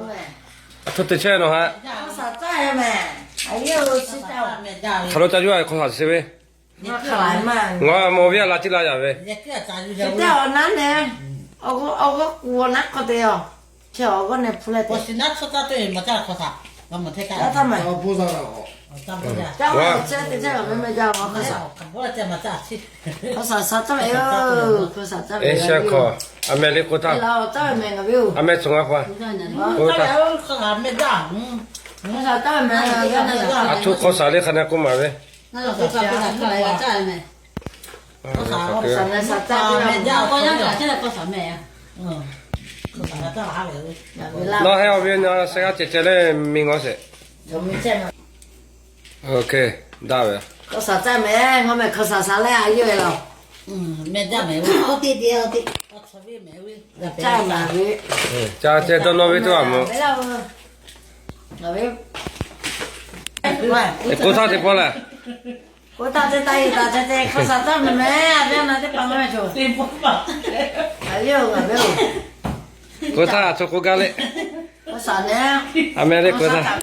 Aˬ htoꞈ te chehˇ ve nawˬ haꞈ. Hk'aˬ lo ca yuˬ a ve hk'aw saˍ chi ve. Ngaˬ mawˬ ve a la ciˉ la yaꞈ ve. Eˬ, shaˉ hk'aw, a meh liꞈ k'oˆ htaˇ, a meh tcuh ngaˇ hpaˇ, k'oˆ htaˇ, aˬ htoꞈ hk'aw saˍ le hk'a na k'oˆ maˍ ve. Nawˬ heh awˬ ve nyi sheh g'aˇ ceh ceh leh miˬ ngawˬ sheˍ. Daꞈ ve. Hk'aw saˍ caˇ mehˍ, ngaw mehˍ hk'aw saˍ saˍ leh a yehˇ ve laˬ. Mehˍ daꞈ mehˍ ve, awˬ teˇ teˇ awˬ teˇ, caˇ maˍ ve, caˇ ceh dawˇ nawˇ ve teˇ g'aˇ mawˬ. K'oˆ htaˇ teˇ pawˆ lehˬ, k'oˆ htaˇ teˇ taˇ e taˍ ceh ceh hk'aw saˍ caˇ mehˍ mehˍ, a ve na teˇ hpaˍ ngaw mehˍ coˬ. A yehˇ oˬ, ngaˬ ve oˬ. K'oˆ htaˇ a htoꞈ k'oˆ gaˇ le. Hk'aw saˍ leh, a meh le k'oˆ htaˇ